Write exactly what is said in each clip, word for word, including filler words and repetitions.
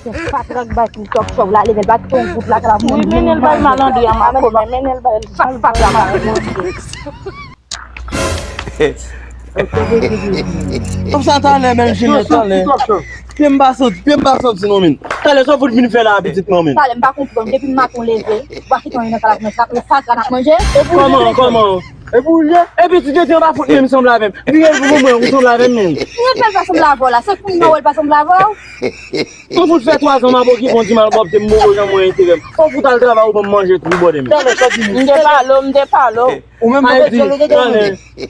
Fatra k bay pou talk show la, leve l pa kite yon gout la, kala. Wi, mennen l bay malandri a Makomè, mennen l bay fatra malandri. Kòm sa talè, menm Jenèt, talè. Pye m pa santi, pye m pa santi non, men. Talè, sa w fout vin fè la, pitit mwen, men. Talè, m pa konprann. Depi maten w leve, w pa kite anyen nan kala manje, sa pou fatra n ap manje. Kòman, kòman? E pou ou je? Epi ti tete an pa fout menm sanble avè m. Li rele pou mwen, ou sanble avè m menm. Li rele pa sanble avè w la. Se kounye a w wè l pa sanble avè w. Mwen fout fè twa zan m ap okipe yon ti malpwòpte, m poko janm wè enterè m. Fò w fout al travay ou ban m manje tou, bòdè men. M te pale w, m te pale w. Ou menm Ayiti, talè.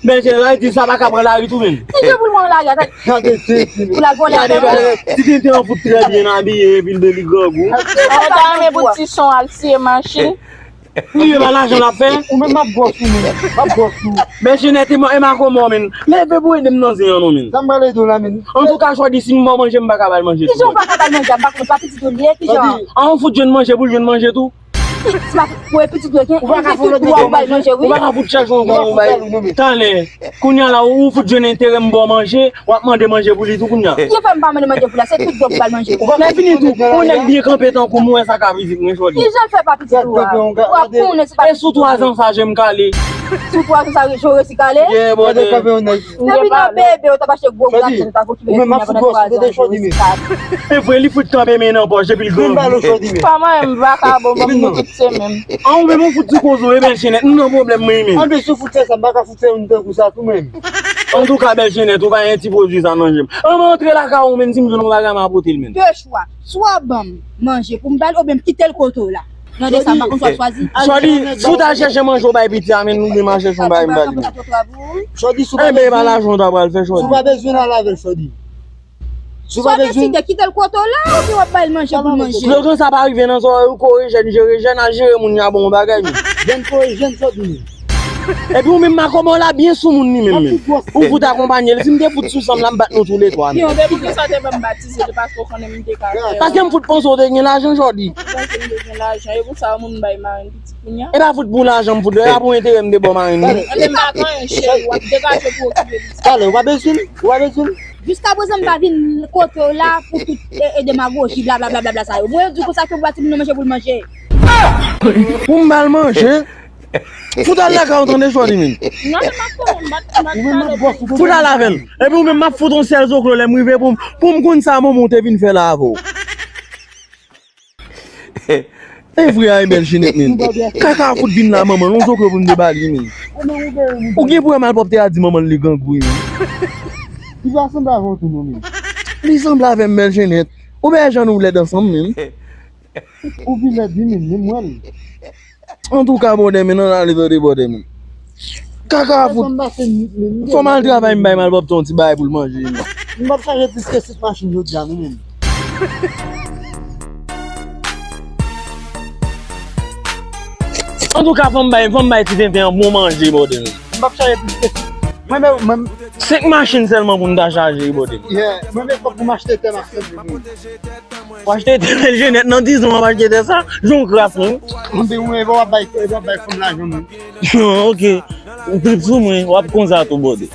Bèljenèt, Ayiti, sa pa ka pran lari tou menm. Ti je pou l pran lari a, pou l al vòlè avè w. Ti tete an fout trè byen abiye, epi l de li grangou. Ou ta renmen pou ti son al siye machin. Li e pa lajan l ap fè. Ou menm m ap gwòs ou menm. M ap gwòs ou. Bèljenèt e ma-, e Makomè menm. Leve pou ede m nan zen an non menm. Sa m pral ede w la menm. Antouka, Chòdi, si m ba w manje, m pa ka ba l manje tou. Kijan w pa ka ba l manje a? M pa konprann, se pa pitit ou li ye, kijan? A, ou fout jwenn manje pou l jwenn manje tou. Se pa pou pitit ou li ye, ou pa ka fout dwa ou ba l manje, wi. Ou pa ka fout chèche yon bon ou bay. Talè. Kounye a la, ou fout jwenn enterè m ba w manje, w ap mande manje pou li tou kounye a. Kijan fè m pa mande manje pou la? Se tout dwa pou ba l manje. Lè fini tou, yon nèg byen kanpe tankou m, ou wè sa ka vizit mwen, Chòdi. Kijan l fè pa pitit ou a? W ap konnen se pa pitit ou. E sou twa zan sa, je m kale. Sou twa zan sa, je w resi kale? Yeah, bòdè. Depi nan bebe, ou t ap achte gwo gratè, ou t ap okipe li pandan twa zan, je w resi kale. E vre, li fout kanpe men nan pòch, epi l grangou. Pa mwen, m vakabon, ban m nou tout se menm. An, ou menm ou fout di koze w, e Bèljenèt, m nan pwoblèm mwen menm. Anben, si w fout fè sa, m pa ka fout fè youn tankou sa tou menm. Antouka, Bèljenèt, ou pa gen ti pwodui sa nan je m. An, mwen antre lakay ou menm, si m jwenn yon bagay, m a pote l menm. De chwa, swa w ban m manje pou m ba l, oubyen m kite l kote w la. Nan de sa, m pa konn sa w chwazi. Chòdi, si w ta chèche manje w bay piti a, men nou menm a chèche yon bagay m ba li. Chòdi, si w pa bezwen, enben, e pa lajan w ta pral fè, Chòdi. Si w pa bezwen al avè l, Chòdi. Si w pa bezwen. Swa deside kite l kote w la, oubyen w ap ba l manje pou l manje. Slogan sa pa rive nan zòrèy ou, kore jèn, jere jèn, al jere moun, y a bon bagay, men. Jèn kore jèn, Chòdi. Epi ou menm, Makomè w la byen sou moun li menm, men. Ou fout akonpanye l. Si m te fout sou san m la, m bat nou toulètwa, men. Yo, depi ki sa te ban m batize, se paske w konnen m te ka fè. Paske m fout panse w te gen lajan, Chòdi. Ou panse m te gen lajan, e pou sa moun bay marenn pitit kounye a? E pa fout pou lajan m fout, e pa pou enterè m te ba w marenn, non. Anben m pa gen anyen, cheri, w ap degaje pou okipe pitit. Talè, ou pa bezwen l, ou pa bezwen l. Jiskaprezan m pa vin kote w la pou tout e, e demagoji, blablabla sa yo. Mwen yo di konsa ke pou ba timoun nan manje pou l manje. Pou m ba l manje? Fout al lakay ou tande, Chòdi, men. Non, men m ap fè, m bat, m bat talè. Fout al avè l. Epi ou menm, m ap fout yon sèl zoklo lè m rive pou m, pou m konn sa manman w te vin fè la avè w. E vre a, e Bèljenèt, men. Kaka a fout vin la, manman l, yon zoklo pou m te ba li, men. Ou gen pou wè malpwòpte a di manman l li grangou, men. Li pa sanble avè w tou, non, men. Li sanble avè m, Bèljenèt. Ou wè jan nou lèd ansanm, men. Ou pi lèd, wi, men, men m wè l. Antouka, bòdè, men, ann ale tande, bòdè, men. Kaka a fout. Fò m al travay, m bay malpwòpte yon ti bagay pou l manje, men. M p ap chaje plis ke sis machin jodi a, non, men. Antouka, fò m bay, fò m bay ti tenten an bon manje, bòdè, men. M p ap chaje plis ke sis. Mwen, men, mwen. Senk machin sèlman pou n ta chaje, bòdè. Yeah, mwen, men fòk pou m achte tè, m ap fè. W achte tè Bèljenèt nan dizon w ap achte tè sa? Jan w kras, wi. Mwen, mwen, w ap bay, w ap bay fanm lajan, mwen. Non, ok. Ou trip sou mwen, w ap konn sa tou, bòdè.